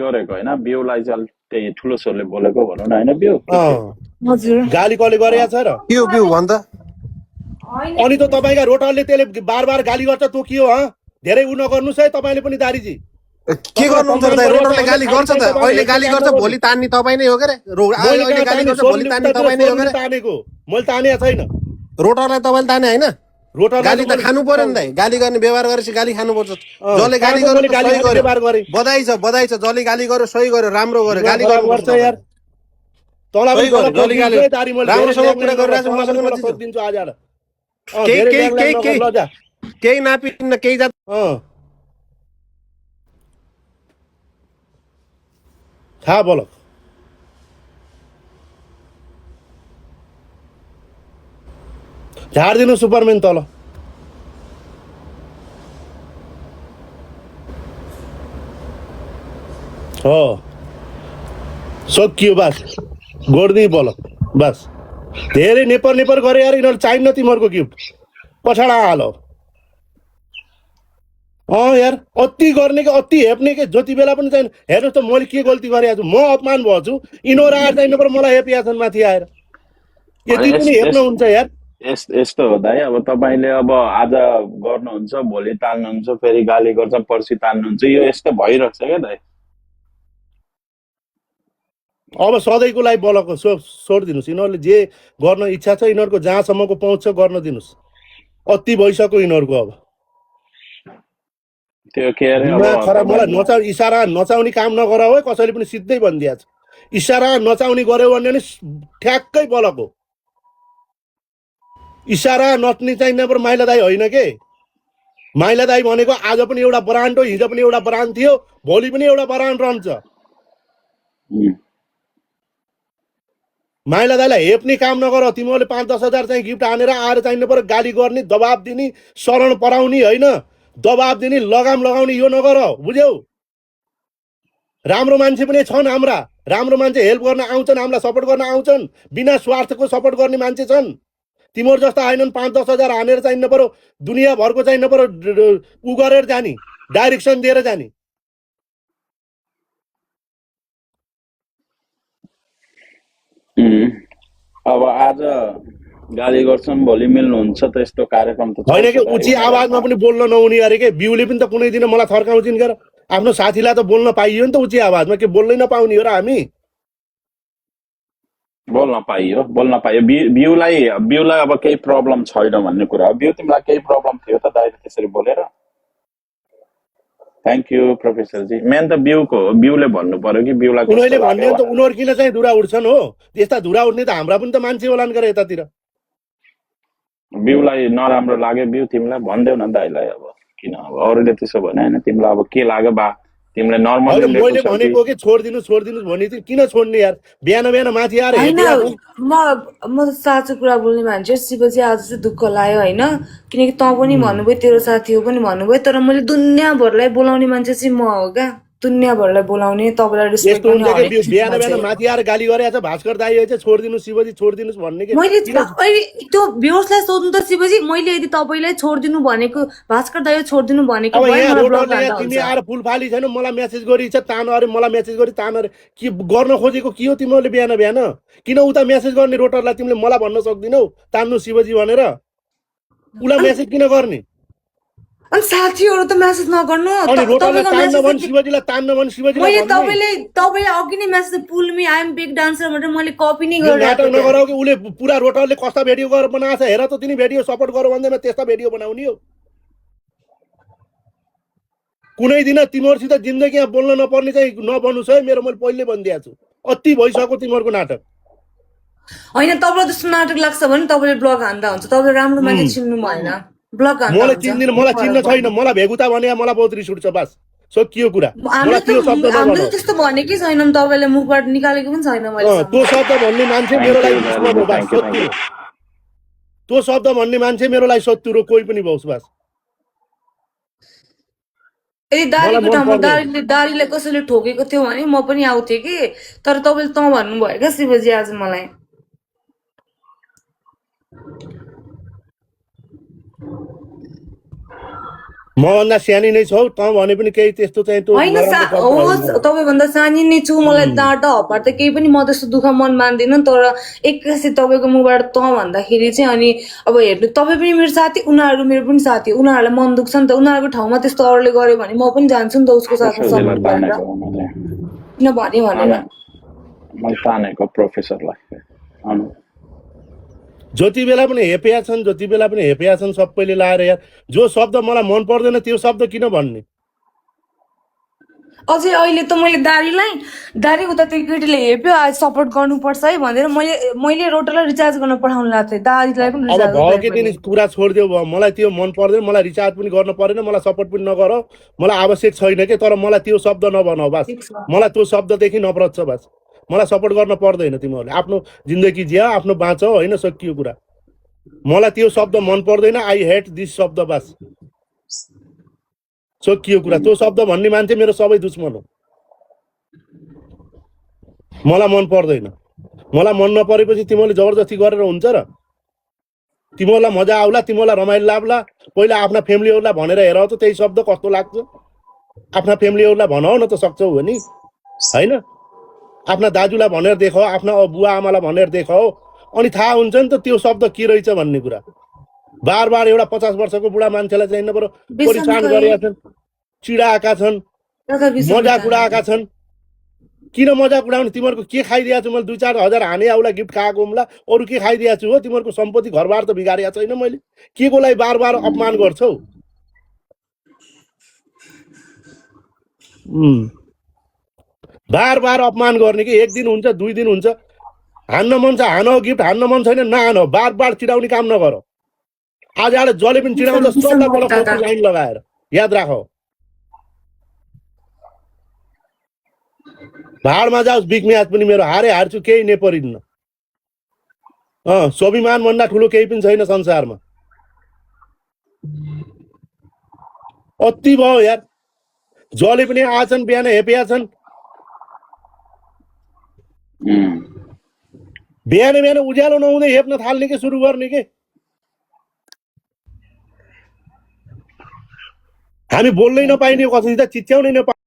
गरेको होइन बिउलाई चाहिँ अलिक त्यही ठुलो स्वरले बोलेको भनौँ न होइन बिउ हजुर गाली कसले गरेको छ र के हो बिउ भन् त अनि त तपाईँका रोटरले त्यसले बार बार गाली गर्छ तँ के हो धेरै उ नगर्नुहोस् है तपाईँले पनि दारीजी के गर्नुहुन्छ त रोटरले गाली गर्छ त अहिले गाली गर्छ भोलि तान्ने तपाईँ नै हो के अहिले गाली गर्छ भोलि तान्ने तपाईँ नै हो के तानेको मैले तानेको छैन रोटरलाई तपाईँले ताने होइन रोटर गाली त खानु पर्यो नि त गाली गर्ने व्यवहार गरेपछि गाली खानुपर्छ जसले गाली गर्यो सही गर्यो बधाई छ जसले गाली गर्यो सही गर्यो राम्रो गर्यो गाली गर्नुपर्छ यार तँलाई जसले गाली राम्रोसँग कुरा गरिरहेको छु मसँग सोधिदिन्छु आज केही नापिन्न केही जात खा बोल झारिदिनु सुपरम्यान तल हो सकियो बस गोड्दै बोल बस धेरै नेपर गरे यार यिनीहरू चाहिन्न तिमीहरूको गिफ्ट पछाडा हाल यार अति गर्ने कि अति हेप्ने कि जति बेला पनि चाहिन्छ हेर्नुहोस् त मैले के गल्ती गरेको छु म अपमान भएको छु यिनीहरू आएर चाहिनु पर्यो मलाई हेपिया छन् माथि आएर यति पनि हेप्नुहुन्छ यार यस्तो हो दाइ अब तपाईँले अब आज गर्नुहुन्छ भोलि तान्नुहुन्छ फेरि गाली गर्छ पर्सि तान्नुहुन्छ यो यस्तो भइरहेको छ क्या दाइ अब सधैँको लागि बोलको छोडिदिनुहोस् यिनीहरूले जे गर्न इच्छा छ यिनीहरूको जहाँसम्मको पहुँच छ गर्न दिनुहोस् अति भइसक्यो यिनीहरूको अब त्यो के अरे खराब मलाई इसारा नचाउने काम नगर है कसैले पनि सिधै भनिदिएको छ इसारा नचाउने गर्यो भने नि ठ्याक्कै बोलको इसारा नच्ने चाहिँ नपर माइला दाई होइन के माइला दाई भनेको आज पनि एउटा ब्रान्ड हो हिजो पनि एउटा ब्रान्ड थियो भोलि पनि एउटा ब्रान्ड रहन्छ माइला दाईलाई हेप्ने काम नगर तिमीहरूले 5-10 हजार चाहिँ गिफ्ट हानेर आएर चाहिनु पर्यो गाली गर्ने दबाब दिने शरण पराउने होइन दबाब दिने लगाम लगाउने यो नगर बुझ्यौ राम्रो मान्छे पनि छन् हाम्रा राम्रो मान्छे हेल्प गर्न आउँछन् हामीलाई सपोर्ट गर्न आउँछन् बिना स्वार्थको सपोर्ट गर्ने मान्छे छन् तिमीहरू जस्ता आएनन् 5-10 हजार हानेर चाहिनु पर्यो दुनियाँभरको चाहिनु पर्यो उ गरेर जाने डाइरेक्सन दिएर जाने अब आज गाली गर्छन् भोलि मिल्नुहुन्छ त यस्तो कार्यक्रम त होइन कि उची आवाजमा पनि बोल्न नहुने अरे के बिउले पनि त कुनै दिन मलाई थर्काउँछिन् गरेर आफ्नो साथीलाई त बोल्न पाइयो नि त उची आवाजमा के बोल्नै नपाउने हो र हामी बोल्न पाइयो बिउलाई अब केही प्रब्लम छैन भन्ने कुरा बिउ तिमीलाई केही प्रब्लम थियो त दाइले त्यसरी बोलेर थ्याङ्क यू प्रोफेसरजी मेन त बिउले भन्नु पर्यो कि बिउलाई उनीहरूले भन्ने हो त उनीहरू किन चाहिँ धुरा उठ्छन् हो यस्ता धुरा उठ्ने त हाम्रा पनि त मान्छे होलान् गरे यतातिर बिउलाई नराम्रो लाग्यो बिउ तिमीलाई भन्देऊ न दाइलाई अब किन अब अरूले त्यसो भने होइन तिमीलाई अब के लाग्यो बा तिमीले नर्मल मैले भनेको कि छोडिदिनुहोस् भने चाहिँ किन छोड्ने यार बिहान माथि आएर म साँचो कुरा बोल्ने मान्छे शिवजी आज चाहिँ दुःख लाग्यो होइन किनकि तँ पनि भन्नुभयो तेरो साथी हो पनि भन्नुभयो तर मैले दुनियाँभरलाई बोलाउने मान्छे चाहिँ म हो क्या दुनियाँभरलाई बोलाउने तपाईँलाई रेस्पेक्ट गर्ने बिहान माथि आएर गाली गरेछ भास्कर दाइ चाहिँ छोडिदिनुहोस् शिवजी छोडिदिनुहोस् भन्ने कि मैले त्यो बेहोसलाई सोध्नु त शिवजी मैले यदि तपाईँलाई छोडिदिनु भनेको भास्कर दाइ छोडिदिनु भनेको तिमी आएर फुल फाली छैन मलाई मेसेज गरी तान अरे मलाई मेसेज गरी तान अरे के गर्न खोजेको के हो तिमीहरूले बिहान किन उता मेसेज गर्ने रोटरलाई तिमीले मलाई भन्न सक्दिनौ तान्नु शिवजी भनेर उसलाई मेसेज किन गर्ने अनि साथीहरु त मेसेज नगर्नु शिवजीलाई तान्न भन् शिवजीलाई मैले तपाईले अघि नै message pull me I am big dancer भनेर मैले कपी नै गरेँ नाटक नगराउ कि उले पुरा रोटरले कस्ता भिडियो गरेर बनाछ हेर त तिनी भिडियो सपोर्ट गरौ भन्दैमा त्यस्ता भिडियो बनाउने हो कुनै दिन तिमीहरुसित जिन्दगीमा बोल्न नपर्ने चाहिँ नबनुस् है मेरो मैले पहिले भनिदिएको छु अति भइसक्यो तिमीहरुको नाटक हैन तपाईलाई त्यस्तो नाटक लाग्छ भने तपाईले ब्लग हान्दा हुन्छ तपाईले राम्रो मान्छे चिन्नु भएन ब्लग हान्दा मलाई चिन्दिन मलाई चिन्न छैन मलाई भेगुता भने मलाई बहुत रिस उठ्छ बस सकियो कुरा मलाई त्यो शब्द नभन्नु त्यस्तो भनेकै छैन तपाईले मुखबाट निकालेको पनि छैन मैले त्यो शब्द भन्ने मान्छे मेरो लागि दुश्मन हो बस सकियो त्यो शब्द भन्ने मान्छे मेरो लागि शत्रु हो कोही पनि भओस् बस ए दारीको ठाउँमा दारीले कसैले ठोकेको थियो भने म पनि आउँथे कि तर तपाईले त भन्नु भयो क्या शिवजी आज मलाई मभन्दा सानी नै छौ तँ भने पनि केही त्यस्तो चाहिँ त्यो होइन नराम्रो शब्द होस् होइन। तपाईँभन्दा सानी नै छु मलाई डाँट हपार त केही पनि म त्यस्तो दुःख मन मान्दिनँ तर एक्कासी तपाईँको मुखबाट तँ भन्दाखेरि चाहिँ अनि अब हेर्नु तपाईँ पनि मेरो साथी उनीहरू मेरो पनि साथी उनीहरूलाई मन दुख्छ नि त उनीहरूको ठाउँमा त्यस्तो अरूले गर्यो भने म पनि जान्छु नि त उसको साथमा प्रोफेसरजीलाई सपोर्ट गरेर तानेको हो मैले किन भने भनेर मैले तानेको प्रोफेसरलाई अनु जति बेला पनि हेपिया छन् सबैले लाएर यार जो शब्द मलाई मन पर्दैन त्यो शब्द किन भन्ने अझै अहिले त मैले दारी उता त्यो केटीले हेप्यो आज सपोर्ट गर्नुपर्छ है भनेर मैले रोटरलाई रिचार्ज गर्न पठाउनु लाग्थेँ दारीलाई पनि अब रिचार्ज भयो कि तिनी कुरा छोडिदेऊ भयो मलाई त्यो मन पर्दैन मलाई रिचार्ज पनि गर्न परेन मलाई सपोर्ट पनि नगर मलाई आवश्यक छैन के तर मलाई त्यो शब्द नभनौ बस मलाई त्यो शब्ददेखि नफरत छ बस मलाई सपोर्ट गर्न पर्दैन तिमीहरूले आफ्नो जिन्दगी जिया आफ्नो बाँच होइन सकियो कुरा मलाई त्यो शब्द मन पर्दैन आई हेट दिस शब्द बस सकियो कुरा त्यो शब्द भन्ने मान्छे मेरो सबै दुश्मन हो मलाई मन पर्दैन मलाई मन नपरेपछि तिमीहरूले जबरजस्ती गरेर हुन्छ र तिमीहरूलाई मजा आउला तिमीहरूलाई रमाइलो लाग्ला पहिला आफ्ना फ्यामिलीहरूलाई भनेर हेर त त्यही शब्द कस्तो लाग्छ आफ्ना फ्यामिलीहरूलाई भनौ न त सक्छौ भने होइन आफ्ना दाजुलाई भनेर देखाऊ आफ्ना बुवा आमालाई भनेर देखाऊ अनि थाहा हुन्छ नि त त्यो शब्द के रहेछ भन्ने कुरा बार बार एउटा 50 वर्षको बुढा मान्छेलाई चाहिँ नबर परेशान गरेका छन् चिडाएका छन् मजाक उडाएका छन् किन मजाक उडाउने तिमीहरूको के खाइदिएको छु मैले 2-4 हजार हाने आउला गिफ्ट खाएको हुम्ला अरू के खाइदिएको छु हो तिमीहरूको सम्पत्ति घरबार त बिगारेको छैन मैले के को लागि बार बार अपमान गर्छौ बार बार अपमान गर्ने कि एक दिन हुन्छ 2 दिन हुन्छ हान्न मन छ हान गिफ्ट हान्न मन छैन नहान बार बार चिडाउने काम नगर आज आएर जले पनि चिडाउँछ सबलाई लाइन लगाएर याद राख भाडमा जाओस् बिग म्याच पनि मेरो हार्छु केही नै परिन्न स्वाभिमान भन्दा ठुलो केही पनि छैन संसारमा अति भयो यार जले पनि आछन् बिहान हेपिया छन् बिहान उज्यालो नहुँदै हेप्न थाल्ने के सुरु गर्ने के हामी बोल्नै नपाइने कसरी त चिच्याउनै नपाइ